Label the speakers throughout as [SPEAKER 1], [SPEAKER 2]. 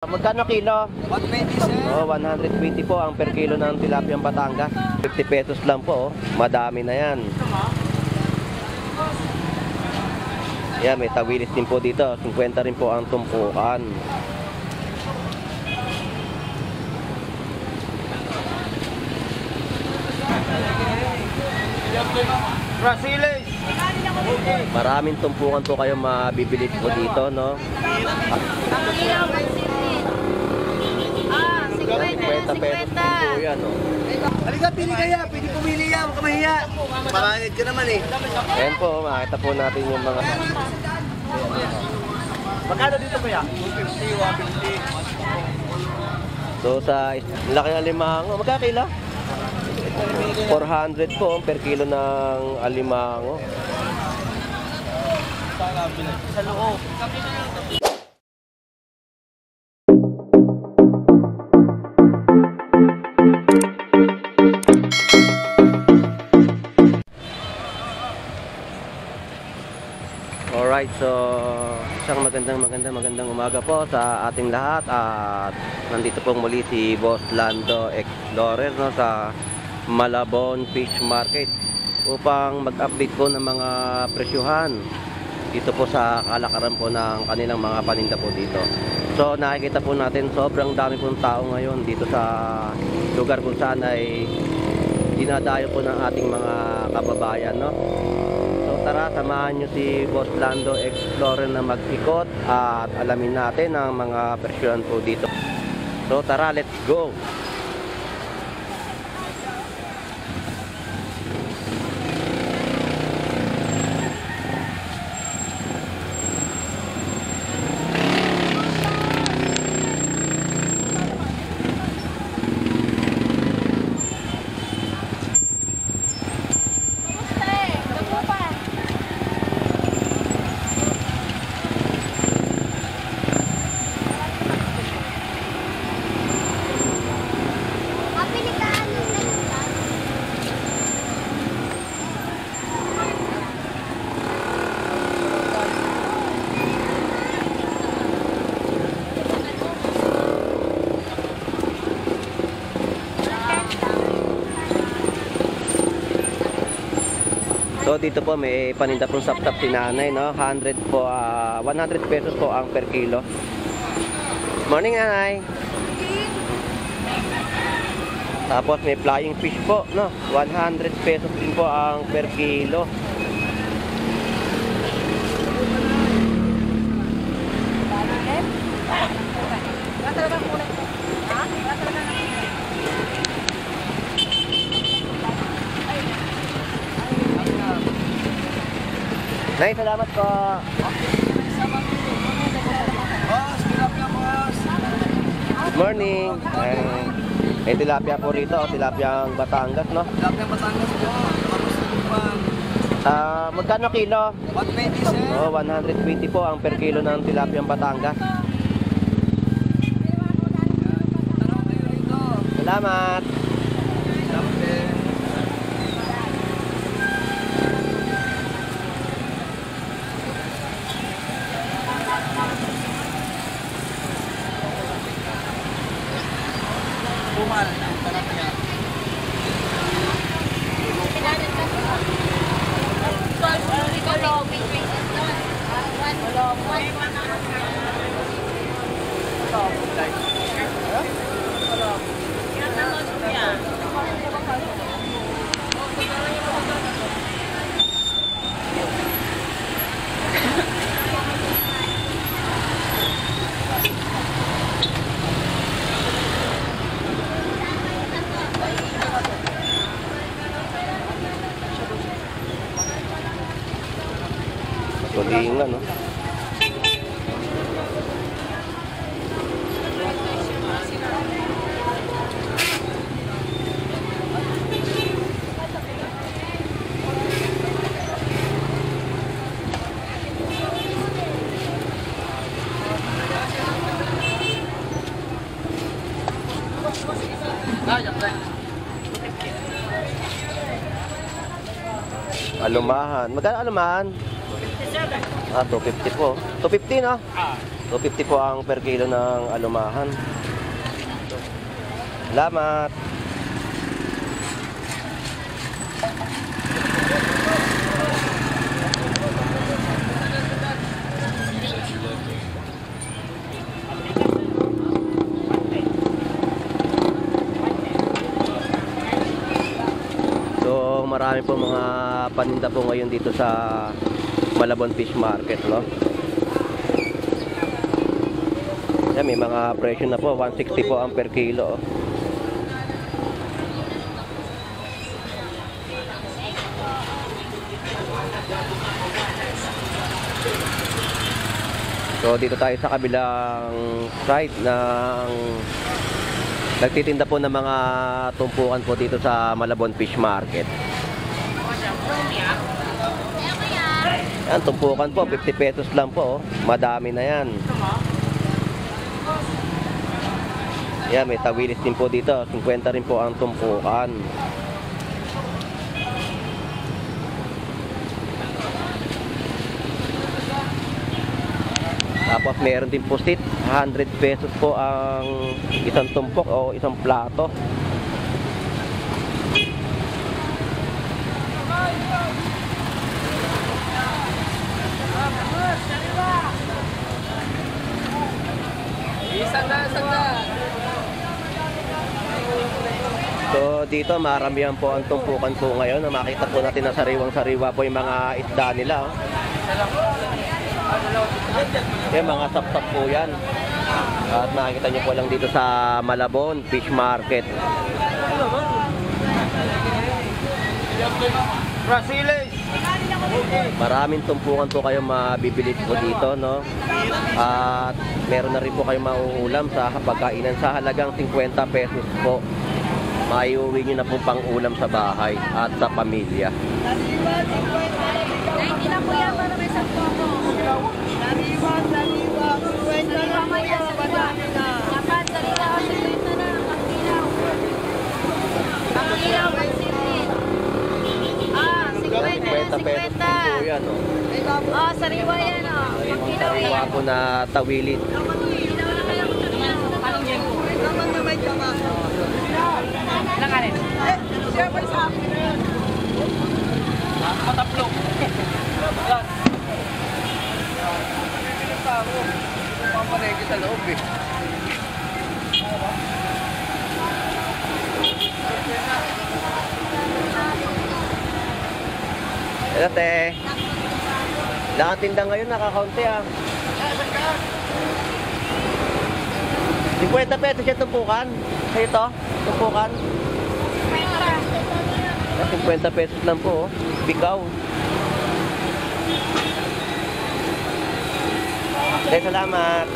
[SPEAKER 1] Magkano kilo?
[SPEAKER 2] 120 sir.
[SPEAKER 1] Oh, 120 po ang per kilo ng tilapiyang Batangas. 50 pesos lang po, oh. Madami na yan. Yan, may tawilis din po dito. 50 rin po ang tumpukan.
[SPEAKER 2] Brasilis.
[SPEAKER 1] Maraming tumpukan po kayo mabibili po dito, no? 50 pesos po yan, no?
[SPEAKER 2] Halika, pili kaya. Pwede pumili yan. Huwag ka mahiya. Marangit ka naman eh.
[SPEAKER 1] Ayan po, makita po natin yung mga...
[SPEAKER 2] Magkano dito kaya? 250, 150.
[SPEAKER 1] So sa laki ng alimango, magkano kilo? 400 po per kilo ng alimango.
[SPEAKER 2] Sa loob.
[SPEAKER 1] Alright, so isang magandang umaga po sa ating lahat at nandito pong muli si Boss Lando Explorer, no, sa Malabon Fish Market upang mag-update po ng mga presyuhan dito po sa kalakaran po ng kanilang mga paninda po dito. So nakikita po natin sobrang dami pong tao ngayon dito sa lugar kung saan ay dinadayo po ng ating mga kababayan, no? So tara, samahan nyo si Boss Lando Explorer na mag-ikot at alamin natin ang mga presyohan po dito. So tara, let's go! So dito po may paninda pong saptap si nanay, no? 100 po, 100 pesos po ang per kilo. Morning, nanay. Tapos may flying fish po, no? 100 pesos din po ang per kilo. Nay, salamat po.
[SPEAKER 2] Boss, tilapia boss.
[SPEAKER 1] Good morning. May tilapia po rito, tilapiang Batangas, no?
[SPEAKER 2] Tilapia Batangas po. Tapos naman.
[SPEAKER 1] Magkano kilo?
[SPEAKER 2] 120 sir.
[SPEAKER 1] Oh, 120 po ang per kilo ng tilapiang Batangas.
[SPEAKER 2] Tanong kayo rito.
[SPEAKER 1] Salamat.
[SPEAKER 2] Salamat din. Bumal. Tilapia.
[SPEAKER 1] Tulingan, no? Alumahan. Magkano alumahan? 250 po. 250, no? 250 po ang per kilo ng alumahan. Salamat. So marami po mga paninda po ngayon dito sa Malabon Fish Market, no? Yan, may mga presyo na po, 160 po ang per kilo. So dito tayo sa kabilang side ng nagtitinda po ng mga tumpukan po dito sa Malabon Fish Market. Yan, tumpukan po, 50 pesos lang po. Madami na yan. Yan, may tawilis din po dito. 50 rin po ang tumpukan. Tapos meron din pusit, 100 pesos po ang isang tumpok o isang plato. So dito maramihan po ang tumpukan po ngayon. Makita po natin na sariwang-sariwa po yung mga isda nila. Yung mga sapsap po yan. At makikita nyo po lang dito sa Malabon Fish Market. Maraming tumpukan po kayo mabibili po dito, no? At meron na rin po kayo mauulam sa pagkainan sa halagang 50 pesos po. Maiuwi nyo na po pang ulam sa bahay at sa pamilya.
[SPEAKER 3] Hindi lang po yan para may sakto ako. Sariwa maya, sariwa. Dapat sariwa o 50 na. Pang-ilaw. Pang-ilaw, 150. Ah, 50 na, 50.
[SPEAKER 1] Yan, no?
[SPEAKER 3] Oh, sariwa yan, oh. Pang-ilaw
[SPEAKER 1] Sariwa
[SPEAKER 3] yan.
[SPEAKER 1] po na tawilit.
[SPEAKER 3] Pang-ilaw na kaya kung parang yan po. Naman na may tama. Langanin. Siya pa sa akin.
[SPEAKER 2] Mataplong. Papanegi sa loob eh.
[SPEAKER 1] Hello, te. Lang ang tinda ngayon, nakakaunti ah. 50 pesos yung tumpukan. Sa ito, tumpukan. 50 pesos lang po, oh. Bikaw. Okay, salamat.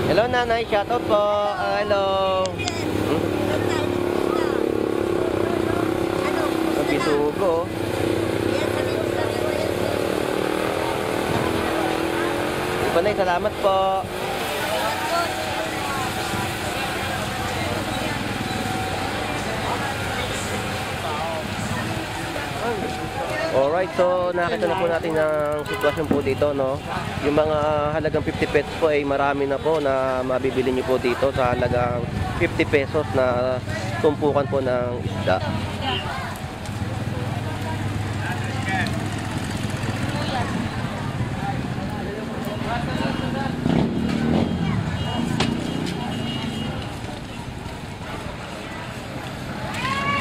[SPEAKER 1] Hello, nanay. Shoutout po. Hello. Ang bisugo. Panay, salamat po. Alright, so nakita na po natin ang sitwasyon po dito, no? Yung mga halagang 50 pesos po ay marami na po na mabibili nyo po dito sa halagang 50 pesos na tumpukan po ng isda.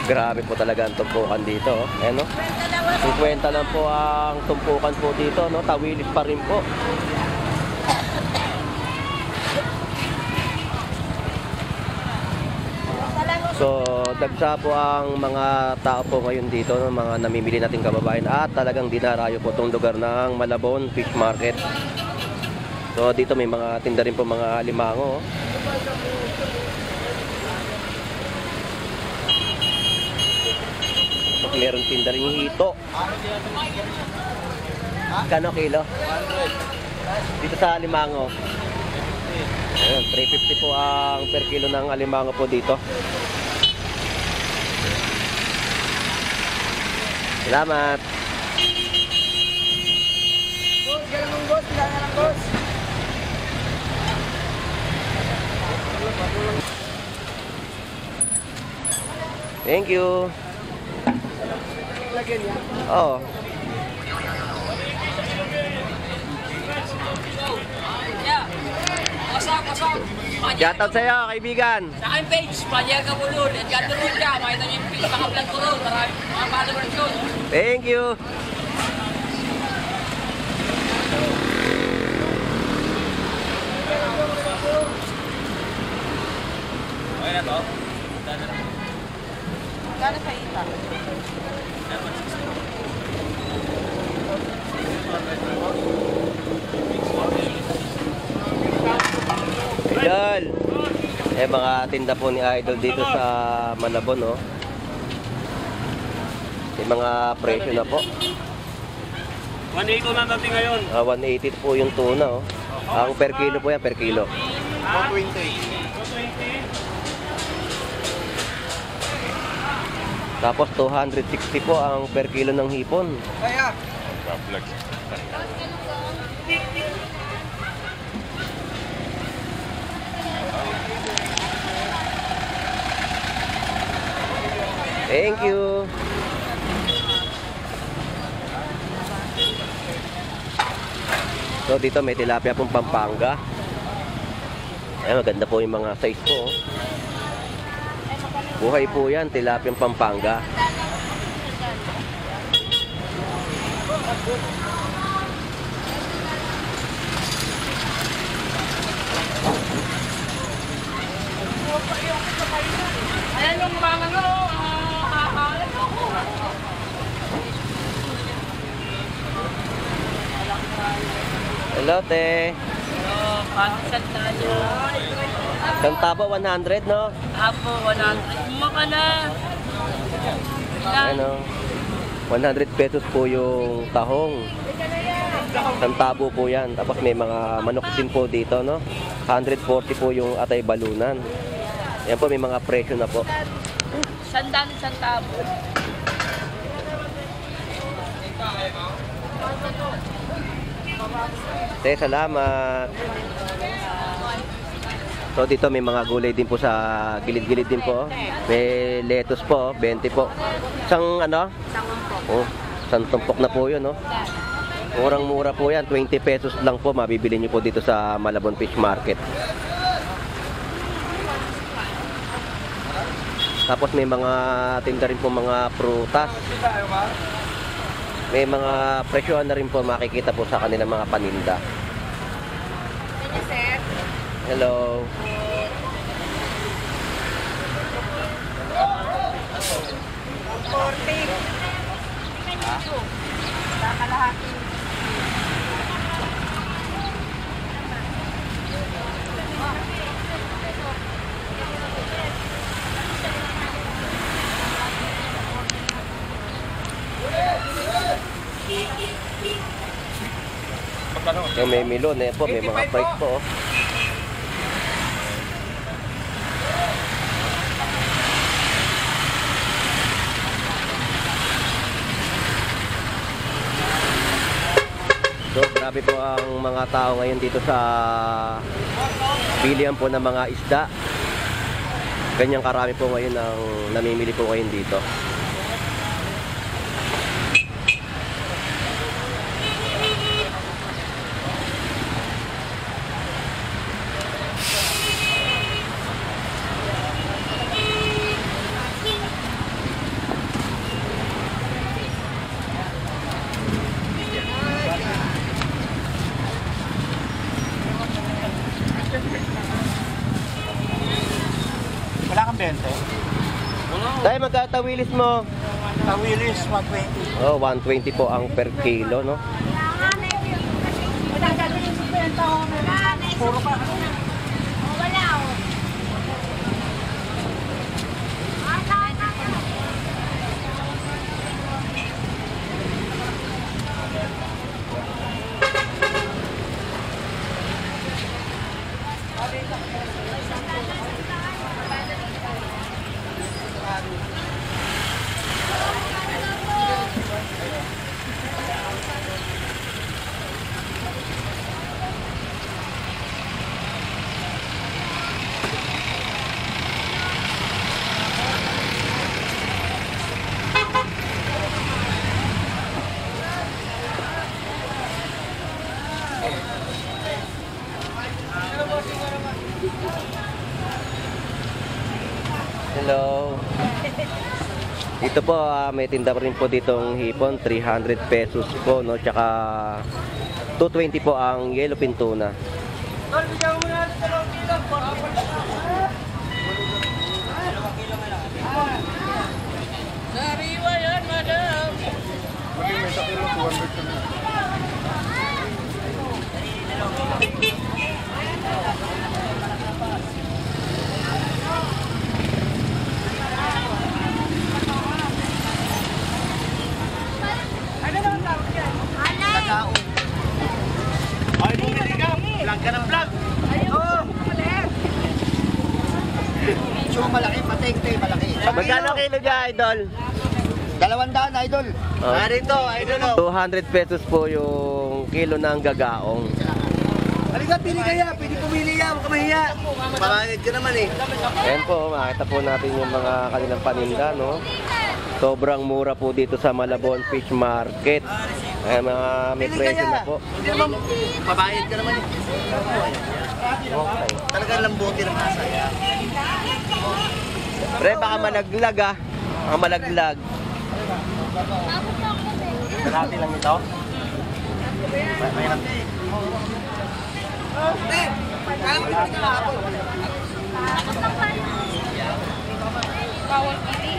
[SPEAKER 1] Grabe po talaga ang tumpukan dito, oh. Ayan, no? 50 lang po ang tumpukan po dito, no? Tawilis pa rin po. So, dagsa po ang mga tao po ngayon dito, no? Mga namimili nating kababayan at talagang dinarayo po itong lugar ng Malabon Fish Market. So, dito may mga tinda rin po mga limango, oh. Meron tinda rin hito. Kano kilo? 100. Dito sa alimango. Ayun, 350 po ang per kilo ng alimango po dito. Salamat.
[SPEAKER 2] Boss, galang boss, galang boss.
[SPEAKER 1] Thank you. Oh. Shoutout sa'yo, kaibigan.
[SPEAKER 4] Sa aking page, Panyag Kabulon, at Gando Ronda, makita niyo yung mga vlog ko doon, maraming mga followers yun.
[SPEAKER 1] Thank you.
[SPEAKER 4] Okay na to?
[SPEAKER 3] Gano'n sa ita?
[SPEAKER 1] Idol. Mga tinda po ni Idol dito sa Malabon, no? May mga presyo na po.
[SPEAKER 4] 180 na natin ngayon.
[SPEAKER 1] 180 po yung tuna, oh. Ang per kilo po yan, per kilo.
[SPEAKER 2] 420.
[SPEAKER 1] Tapos 260 po ang per kilo ng hipon.
[SPEAKER 2] Kaya.
[SPEAKER 1] Thank you. So dito may tilapia pong Pampanga. Ay, maganda po yung mga size po, oh. Buhay po yan, tilapia Pampanga.
[SPEAKER 4] Ayan yung mga ano, hahalan ako.
[SPEAKER 1] Hello, te.
[SPEAKER 4] Paano santa nyo?
[SPEAKER 1] Santabo, 100, no?
[SPEAKER 4] Apo, 100. Maka na.
[SPEAKER 1] Ano? 100 pesos po yung tahong. Santabo po yan. Tapos may mga manok din po dito, no? 140 po yung atay balunan. Yan po, may mga presyo na po.
[SPEAKER 4] Sandan, santabo.
[SPEAKER 1] Te, salamat. So dito may mga gulay din po sa gilid-gilid din po. May lettuce po, 20 po. Isang ano? Oh, isang tumpok na po 'yun, no? Murang-mura po 'yan, 20 pesos lang po mabibili niyo po dito sa Malabon Fish Market. Tapos may mga tinda rin po mga prutas. May mga presyohan na rin po makikita po sa kanilang mga paninda. Hello. Yung may melon po, may mga price po. Oh. So, grabe po ang mga tao ngayon dito sa bilihan po ng mga isda. Ganyang karami po ngayon ang namimili po ngayon dito.
[SPEAKER 2] Wala kang 20?
[SPEAKER 1] Dahil magkatawilis mo.
[SPEAKER 2] Tawilis, 120.
[SPEAKER 1] Oh, 120 po ang per kilo, no?
[SPEAKER 2] Puro pa.
[SPEAKER 3] Wala oh.
[SPEAKER 1] Hello. Dito po, may tinda pa rin po ditong hipon, 300 pesos po, no? Tsaka 220 po ang yellowfin tuna.
[SPEAKER 4] Sariwa yan, madam.
[SPEAKER 2] Ay, bumili ka. Vlog ka ng vlog. Oo. So, malaki, patek-te, malaki.
[SPEAKER 1] Magkano kilo dyan, idol?
[SPEAKER 2] 200, idol.
[SPEAKER 1] Oh.
[SPEAKER 2] Narito, idol.
[SPEAKER 1] 200 pesos po yung kilo ng gagaong.
[SPEAKER 2] Halika, pili kaya. Pwede pumili yan. Huwag ka mahiya. Pamangit ka naman eh.
[SPEAKER 1] Ayan po, makita po natin yung mga kanilang paninda, no? Sobrang mura po dito sa Malabon Fish Market. Ayan, mga may
[SPEAKER 2] Pili
[SPEAKER 1] presyo
[SPEAKER 2] kaya.
[SPEAKER 1] na po.
[SPEAKER 2] Hindi naman, pabayad ka naman eh.
[SPEAKER 1] Okay.
[SPEAKER 2] Talagang lambuti ng masaya.
[SPEAKER 1] Pre, baka malaglag ah. Baka malaglag.
[SPEAKER 2] Kalati lang ito. Mahirap. Kaya mo dito ka ako.
[SPEAKER 3] Bawal pili.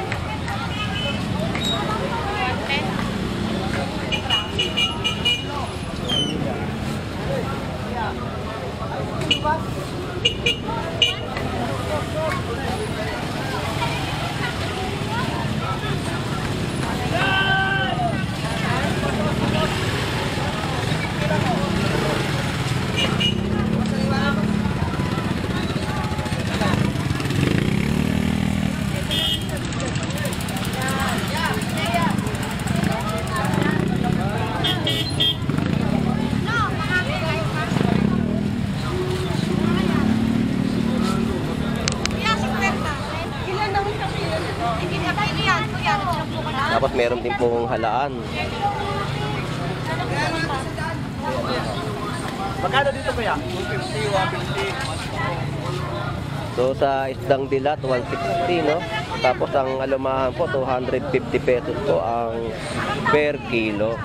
[SPEAKER 1] Tapos meron din pong halaan.
[SPEAKER 2] Magkano dito kuya? 150, 150.
[SPEAKER 1] So sa isdang dilat, 160, no? Tapos ang alumahan po, 250 pesos po ang per kilo.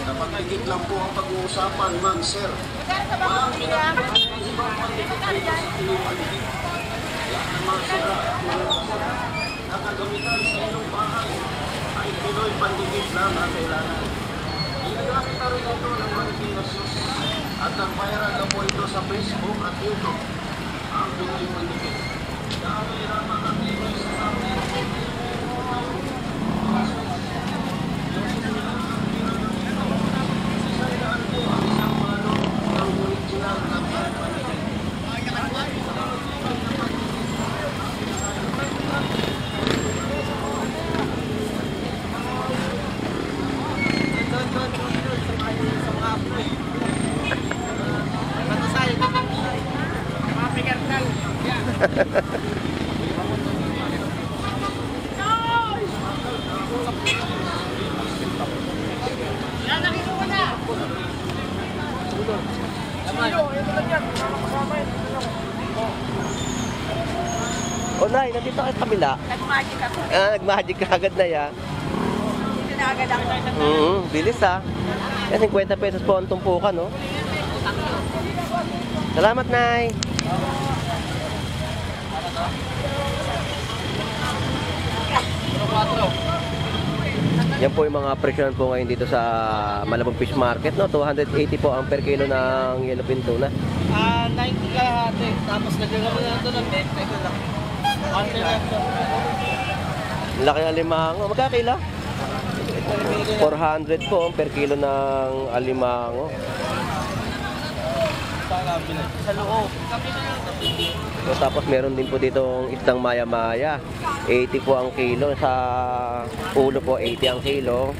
[SPEAKER 5] Napakagit lang po ang pag-uusapan, ma'am, sir. Nakagamitan sa inyong bahay ay Pinoy pandikit lang ang kailangan. Ginagakita rin ito ng Marikina Sus at nagviral na po ito sa Facebook at YouTube. Ang Pinoy pandikit. Dahil lamang ang Pinoy sa amin.
[SPEAKER 1] O nay, nandito kayo sa kabila.
[SPEAKER 3] Nag-magic ako.
[SPEAKER 1] Nag-magic ka agad na ya.
[SPEAKER 3] Dito na agad ako.
[SPEAKER 1] Bilis ah. Yan, 50 pesos po ang tumpukan, no? Salamat, nay. Yan po yung mga presyon po ngayon dito sa Malabon Fish Market, no? 280 po ang per kilo ng yellowfin tuna.
[SPEAKER 2] 90 kalahati. Tapos nagagawa na ito ng 20 ko lang.
[SPEAKER 1] Laki ng alimango. Magkakila? 400 po ang per kilo ng alimango.
[SPEAKER 2] Sa loob.
[SPEAKER 1] So, tapos meron din po ditong isdang maya-maya. 80 po ang kilo. Sa ulo po, 80 ang kilo.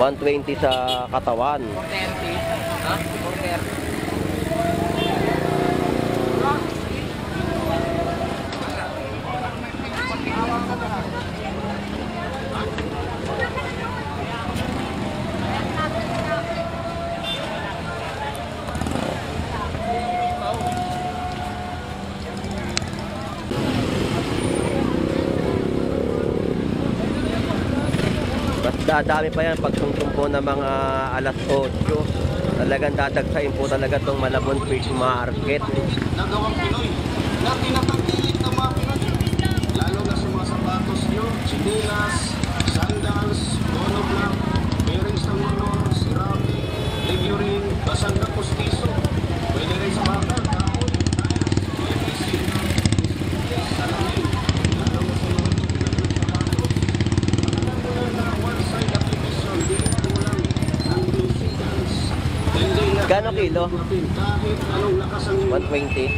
[SPEAKER 1] 120 sa katawan.
[SPEAKER 4] 30. Ha? 430.
[SPEAKER 1] dadami pa yan pagtungtong po ng mga alas 8. Talagang dadagsain po talaga itong Malabon Fish Market.
[SPEAKER 5] Nagawang Pinoy na tinatangkilik ng mga Pinoy. Lalo na sa mga sapatos nyo, chinelas, sandals, monoblock, bearings ng motor, sirami, figuring, basang na pustiso. Pwede rin sa baka, kahoy, tires, PVC, salamin. Lalo na sa mga tubigan ng sapatos. Ang na one-side application, di kulang ang lucidance.
[SPEAKER 1] Gano kilo?
[SPEAKER 5] Kahit anong lakas ang
[SPEAKER 1] 120.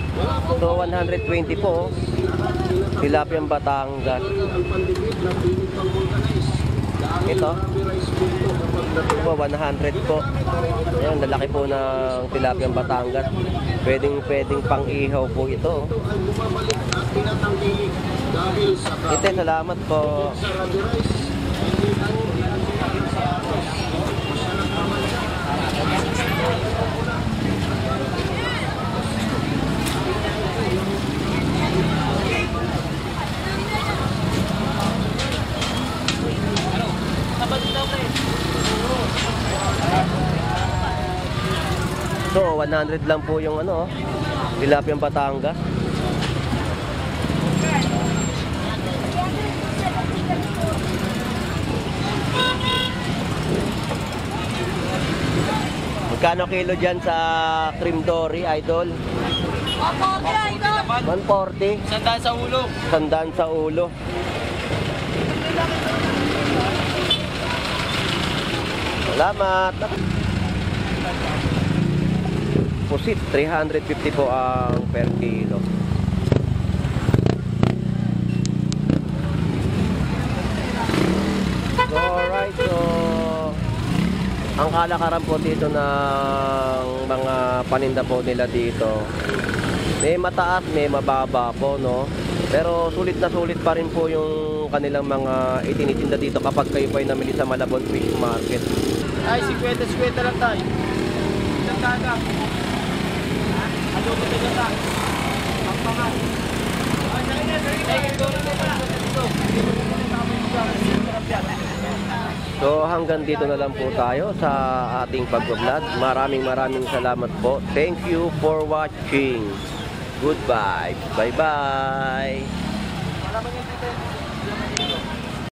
[SPEAKER 1] So 120 po. Tilapiyang Batangas.
[SPEAKER 5] ang pandikit na pilit pang vulcanize.
[SPEAKER 1] Ito. Po 100 po. Ayun, lalaki po ng tilapiyang Batangas. Pwedeng pang ihaw po ito.
[SPEAKER 5] Ay bumabalik at pinatangkilik dahil sa
[SPEAKER 1] Ite, salamat po.
[SPEAKER 5] sa rubber rice. Hindi po pinagsilakan sa atos. Masyadong naman siya.
[SPEAKER 1] So 100 lang po yung ano, tilapiyang Batangas. Magkano kilo dyan sa cream dory, idol? 140.
[SPEAKER 4] Sandaan sa ulo.
[SPEAKER 1] Sandaan sa ulo. Salamat. Pusit, 350 po ang per kilo. So, alright, so ang kalakaran po dito ng mga paninda po nila dito, may mataas, may mababa po, no? Pero sulit na sulit pa rin po yung kanilang mga itinitinda dito kapag kayo po ay namili sa Malabon Fish Market.
[SPEAKER 2] Ay, 50 lang tayo. Isang daga. Ano ko ito gata? Ang pangal.
[SPEAKER 1] So hanggang dito na lang po tayo sa ating pag-vlog. Maraming salamat po. Thank you for watching. Goodbye. Bye-bye.